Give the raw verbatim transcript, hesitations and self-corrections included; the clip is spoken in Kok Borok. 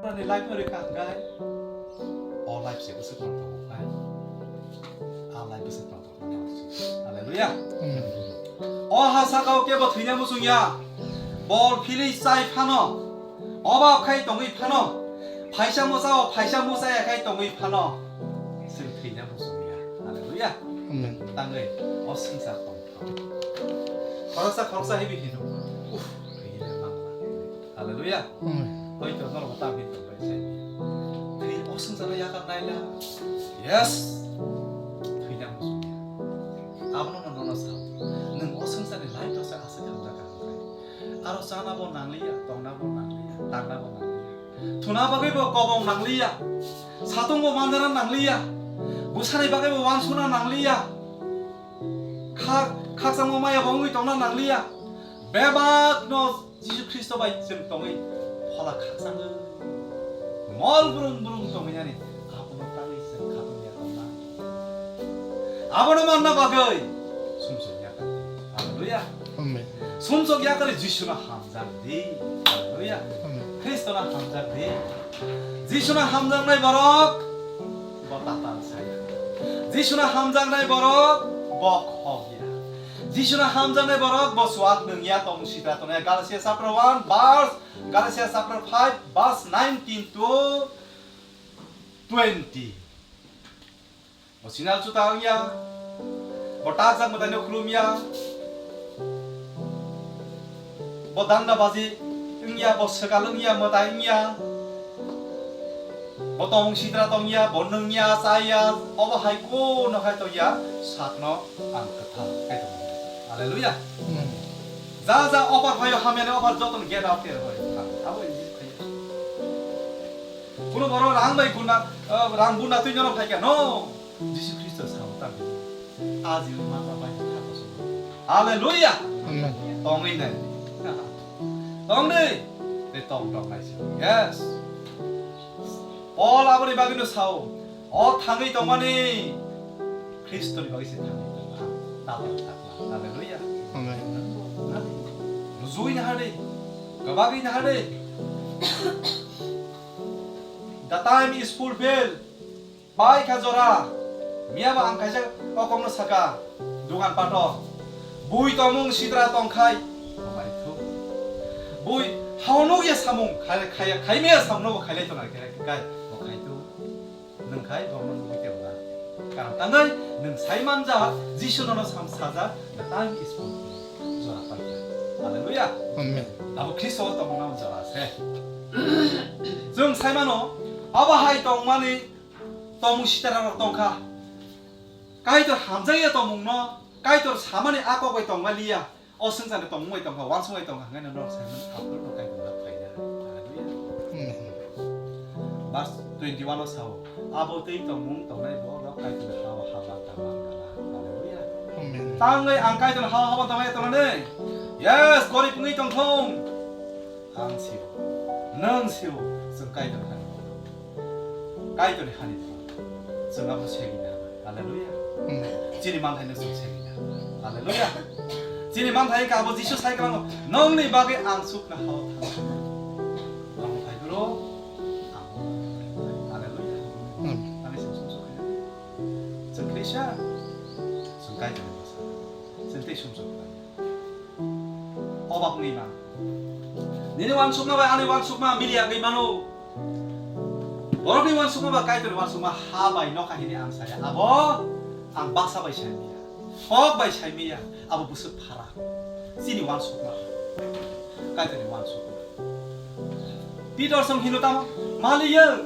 Ani life no rikha hwnkhe, o life se bwswk tong tongo khai, a life bwswk tong tongo. Hallelujah. Amen. O ha saka o kebo thwina muchung ya. Bol philwi chai phano, obab khai tongwi phano, phaisa mwsa o phaisa mwsa ya khai tongwi phano, chwng thwina muchung ya. Hallelujah. Amen. Tangwi o swngchar tong. Khoroksa khoroksa hibi hino. Uff, thwina mangla. Hallelujah. Amen. Hoito norok ta bin tong bai sai. Thwi o swngchar no yakar naila. Yes. Thwina muchung ya. Abono no nono sa. Nwng o swngcharni life no se aswk hamjak kha hwnkhai. Aro chana bo nangliya, tongna bo nangliya, tangna bo nangliya. Thuna bagwi bo kobong nangliya. Satung bo manjana nangliya. Bwsani bagwi bo wansukna nangliya. Kha-, khakchangma maya bo wngwi tongna nangliya. Bebak no Jisu Khristo bai chwng tongwi phola khakchangwi mol brung brung tongwi nani abono tangwi chwng khatungya tongna. Abono manna bagwi sumsok yakar di. Hallelujah. Amen. Sumsok yakar Jisu no hamjak di. Hallelujah. Amen. Khristo no hamjak di. Jisu no hamjaknai borok bo tatal saya. Jisu no hamjaknai borok bo khok ya. Jisu no hamjaknai borok bo suak nungya tong sitra tongya. Galatia chapter one verse, Galatia chapter five verse nineteen to twenty. Bo sinal chuta wngya. Bo tajak mwtai no khulumya. Bo danda baji wngya, bo swkal wngya, mwtai wngya. Bo tongmung sitra tongya, bo nungya, chaya, obo hai kuno khai tongya, sakno ang kwthar khai tongo. Hallelujah. Amen. Ja ja offer phaio hamyani offer jotono get out khe rw thang. Abo injin phaio. Kuno borok rang bai guna, eh, rang guna twi noro phaikha. No. Jisu Khristo sao ta bini. Aji ma ba bai ta ko so. Hallelujah. Amen. Tongwi nai. Tong de. Te tong tong nai si. Yes. Paul aboni bagwi no sao. O thangwi tongmani Khristoni bagwi se thangwi tongma. Tabok takma. Hallelujah. Amen. Rujui na hade. Gabagwi na hade. The time is fulfilled. Pai kha jora, miyaba ang kaisa kokokno saka, dugan pato, bui tongmung sitra tongkhai, hamari thu. Bui hao nukya samung khai, khai, khaimaya samung nobo khailai tona khe, kai, bo khai thu. Nwng khai, bo nwng bui tebo na. Karon tangwi, nwng sai manja, Jisu nono sam saja, the time is fulfilled. Jora paikha. Hallelujah. Amen. Abo Khristo tongmung jora se. Chwng sai mano, abo hai tongmani, tongmung sitara rok tongkha. Kaitor hamjakya tongmungno, Kaitor samani a kok bai tongma liya. O swngcharni tongmung bai tongkha, uansuk bai tongkha, hwnkheno norok saimano, Kaitor no phaina. Hallelujah. Amen. Verse twenty-one o sao, abo tei tongmung tongnai borok Kaitor hao haba tangma wngkha. Hallelujah. Amen. Tangwi ang Kaitor hao haba tongmani tongnani. Yes, gorib wngwi tongthung. Ang sio, nwng sio, chwng Kaitor hani. Kaitorni hani. Chwng abo segina. Hallelujah. Amen. Chini manthai no chwng segina. Hallelujah. Chini manthai ka abo Jisu sai kamo, nongni bagwi ang sukna hao thang. Ang thai duro. Hallelujah. Amen. Ani sum sum sukna. Chwng Khrista. Chwng Kaitorni bwsa. Chwng tei sum sukna. Obak wngwi man. Nini uansukma bai ani uansukma mili yagwi mano. Borokni uansukma ba Kaitorni uansukma ha bai nokha hini ang saya. Abo ang baksa bai saimiya. Kok bai saimiya. Abo bwswk pharak. Chini uansukma. Kaitorni uansukma. Pitor song hino tamo, maliya,